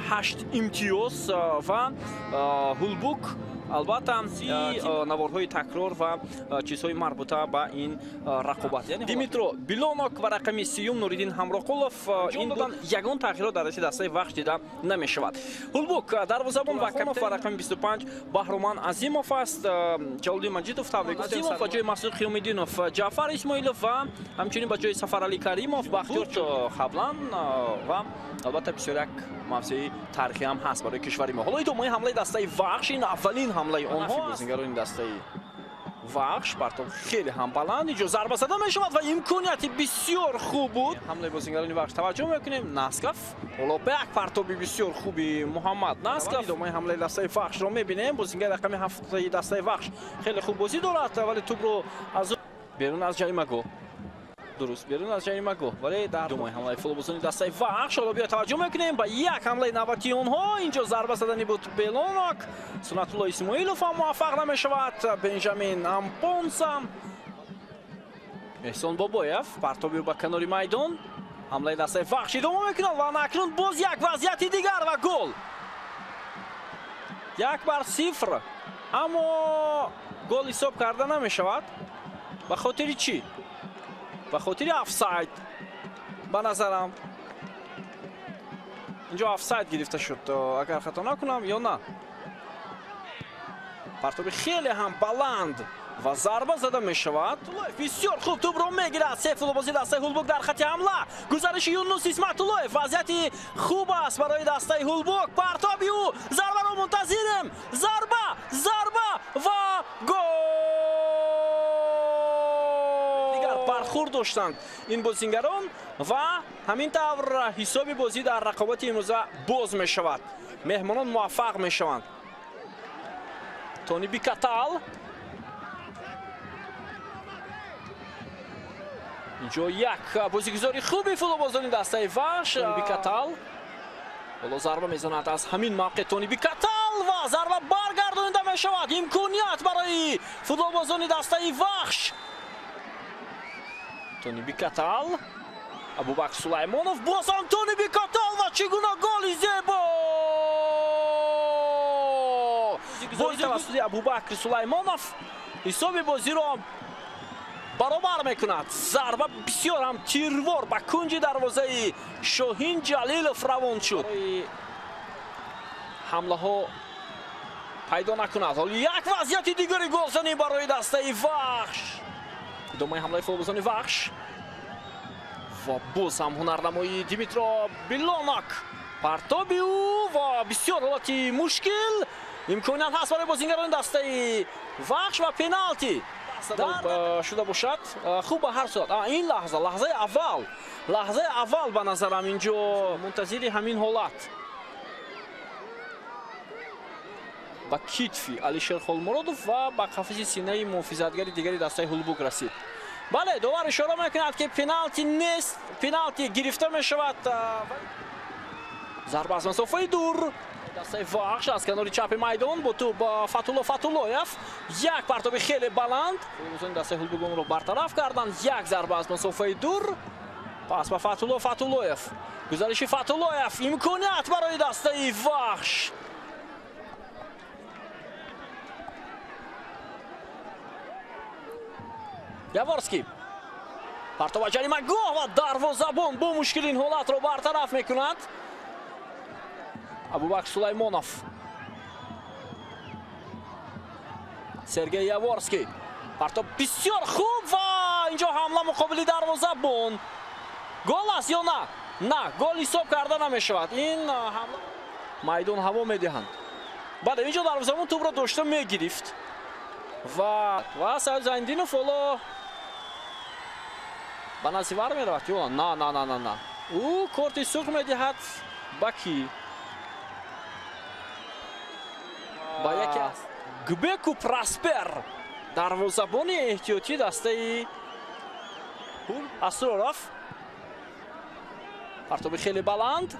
8 имтиёз ва Ҳулбук албатта наворҳои такрор ва чизҳои марбута ба ин рақобат. Димитро Билонок ва рақами 30 Нуриддин Ҳамроқулов ин додан ягон тағйирот дар дасти дастаи Вахш дида намешавад. Ҳулбук дарвозабон ва капитан ва рақами 25 Баҳроман Азимов аст. Ҷалолиддин Маҷидов тавре гуфтем ба ҷои Масуд Қиёмиддинов, Ҷаъфар Исмоилов ва ҳамчунин ба ҷои Сафаралӣ Каримов Бахтиёр Хаблан ва албатта бисёр як мавзеи таърихӣ ҳам ҳаст барои кишвари мо. Ҳоло идомаи ҳамлаи дастаи Вахш, ин аввалин ҳамлаи онҳо. Бозингарони дастаи Вахш партоб хеле ҳам баланд, инҷо зарба зада мешавад ва имконияти бисёр хуб буд. Ҳамлаи бозингарони Вахш таваҷҷӯҳ мекунем. Насков ҳоло ба як партоби бисёр хуби Муҳаммад Насков. Идомаи ҳамлаи дастаи Вахшро мебинем. Бозингари рақами 7 дастаи Вахш хеле хуб бозӣ дорад, вале тӯбро аз берун аз ҷаримагоҳ, дуруст берун аз ҷаримагоҳ, вале дар идомаи ҳамлаи футболбозони дастаи Вахш ҳоло биё таваҷҷӯҳ мекунем ба як ҳамлаи навбатии онҳо. Инҷо зарба задани буд Белонок, Сунатулло Исмоилов ҳам муваффақ намешавад. Бенҷамин Ампонса, Эҳсон Бобоев партоби ба канори майдон. Ҳамлаи дастаи Вахш идома мекунад ва акнун боз як вазъияти дигар ва гол. 1-0, аммо гол ҳисоб карда намешавад. Ба хотири чӣ? Ба хотири офсайд. Ба назарам инҷо офсайд гирифта шуд, агар хато накунам ё на. Партоби хеле ҳам баланд ва зарба зада мешавад. Бисёр хуб тӯбро мегирад. Се футболбози дастаи Ҳулбук дар хати ҳамла. Гузариши Юнус Исматуллоев вазъияти хуб аст барои дастаи Ҳулбук. Партоби ӯ, зарбаро мунтазирем. Зарба, зарба ва гол. Бархӯрд доштанд ин бозингарон ва ҳамин тавр ҳисоби бозӣ дар рақобати имрӯза боз мешавад. Меҳмонон муваффақ мешаванд. Тони Бикатал инҷо як бозигузори хуби футболбозони дастаи Вахш. Тони Бикатал ҳоло зарба мезанад аз ҳамин мавқеъ. Тони Бикатал ва зарба баргардонида мешавад. Имконият барои футболбозони дастаи Вахш. Тони Бикатал, Абубакр Сулаймонов, боз ҳам Тони Бикатал ва чӣ гуна голи зебо! Бозӣ тавассути Абубакр Сулаймонов ҳисоби бозиро баробар мекунад. Зарба бисёр ҳам тирвор ба кунҷи дарвозаи Шоҳин Ҷалилов равон шуд. Ҳамлаҳо пайдо накунад. Ҳоло як вазъияти дигари голзанӣ барои дастаи Вахш. Идомаи ҳамлаи футболбозони Вахш ва боз ҳам ҳунарнамоии Димитро Билонок. Партоби ӯ ва бисёр ҳолати мушкил. Имконият ҳаст барои бозингарони дастаи Вахш ва пеналти шуда бошад. Хуб, ба ҳар сурат ин лаҳза, лаҳзаи аввал, лаҳзаи аввал ба назарам инҷо мунтазири ҳамин ҳолат ба китфи Алишер Холмуродов ва ба қафаси синаи муҳофизатгари дигари дастаи Ҳулбук расид. Бале, довар ишора мекунад, ки пеналти нест, пеналти гирифта мешавад. Зарба аз масофаи дур. Дастаи Вахш аз канори чапи майдон бо тӯб Фатулло Фатуллоев. Як партоби хеле баланд. Дастаи Ҳулбук онро бартараф карданд. Як зарба аз масофаи дур. Пас ба Фатулло Фатуллоев. Гузариши Фатуллоев. Имконият барои дастаи Вахш. Яворский партоб ба ҷаримагоҳ ва дарвозабон бо мушкил ин ҳолатро бартараф мекунад. Абубакр Сулаймонов, Сергей Яворский партоб бисёр хуб ва инҷо ҳамла муқобили дарвозабон. Гол аст ё на? На, гол ҳисоб карда намешавад. Ин ҳамла майдон ҳаво медиҳанд. Бале, инҷо дарвозабон тӯбро дошта мегирифт ва Саид Зайндинов ҳоло ба назди вар меравад ё на? На, на, на, на. Ӯ корти сурх медиҳад ба кӣ? Ба яке аз Гбеку Проспер, дарвозабони эҳтиётии дастаи Асроров. Партоби хеле баланд.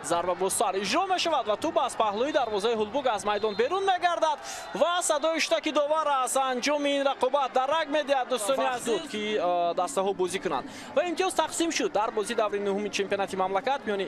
Зарба бо сар иҷро мешавад ва тӯб аз паҳлӯи дарвозаи Ҳулбук аз майдон берун мегардад ва садои штаки довар аз анҷоми ин рақобат дарак медиҳад. Дӯстони азиз, ки дастаҳо бозӣ кунанд ва имтиёз тақсим шуд дар бозии даври нуҳуми чемпионати мамлакат миёни